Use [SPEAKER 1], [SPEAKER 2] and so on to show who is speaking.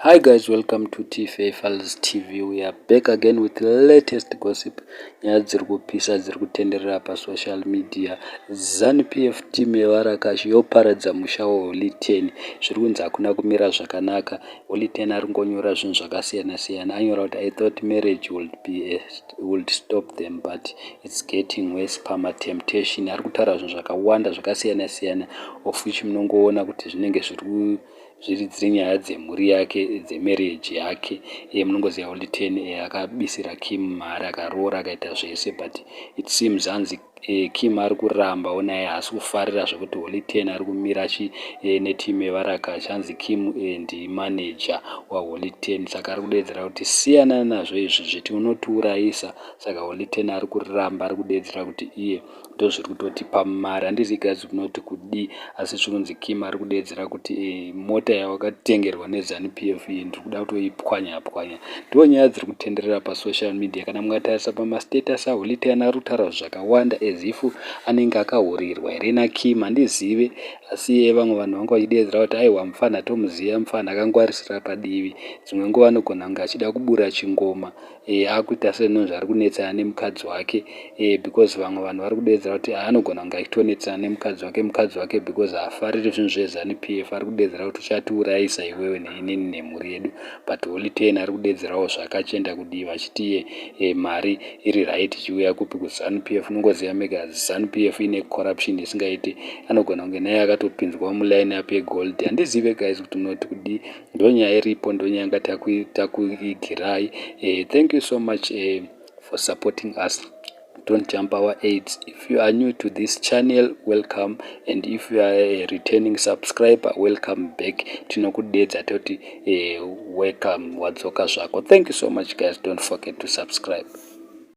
[SPEAKER 1] Hi guys, welcome to TFA Files TV. We are back again with the latest gossip. Nyaya dziri kupisa dziri kutenderera pasocial media. ZANU PF team yevarakashi yoparadza musha waHoly 10. Zviri kunzi hakuna kumira zvakanaka. Holy 10 ari kungonyora zvinhu zvakasiyana siyana. Anyora kuti, "I thought marriage would stop them, but it's getting worse pama temptation." Ari kutaura zvinhu zvakawanda zvakasiyana siyana, of which munongoona kuti zvinenge zviri dziri nyaya dzemhuri yake, dzemarriage yake. Munongoziva Holy 10 akabisira Kim mari, akaroora, akaita zvese, but it seems hanzi Kim ari kurambawo naye, haasi kufarira zvekuti Holy 10 ari kumira netimu yevarakashi. Hanzi Kim ndimanager waHoly 10, saka ari kudedzera kuti siyana nazvo izvi, zviti unotiurayisa. Saka Holy 10 ari kuramba, ari kudedzera kuti iye ndozviri kutotipa mari. Handizivi guys kunoti kudii, asi zvinonzi Kim ari kudedzera kuti mota yawakatengerwa neZANU PF iyi ndiri kuda kutoipwanya pwanya. Ndo nyaya dziri kutenderera pasocial media. Kana mukatarisa pamastatus aHoly 10, ari kutaura zvakawanda as if anenge akahurirwa here naKim, handizive. Asi vamwe vanhu vanga vachidedzera kuti aiwa, mufana tomuziva, mufana akangwarisira padivi. Dzimwe nguva anogona kunge achida kubura chingoma, akuita senonzi ari kunetsana nemukadzi wake, because vamwe vanhu vari kudedzera kuti anogona kunge achitonetsana nemukadzi wake, mukadzi wake, because haafariri zvinhu zveZANU PF. Ari kudedzera kuti uchatiurayisa iwewe neinini nemhuri yedu. But Holy 10 ari kudedzerawo zvakachienda kudivi, achiti iye mari iri right ichiuya kupi? KuZANU PF. Unongoziva mega, ZANU PF ine corruption isingaiti. Anogona kunge naye akatopinzwa muline up yegold. Handizive guys kuti munoti kudii. Ndo nyaya iripo, ndo nyaya yanga takuigirai. Thank you so much for supporting us. Don't jump our ads. If you are new to this channel, welcome, and if you are a returning subscriber, welcome back. Tinokudedza toti welcome, wadzoka zvako. Thank you so much guys. Don't forget to subscribe.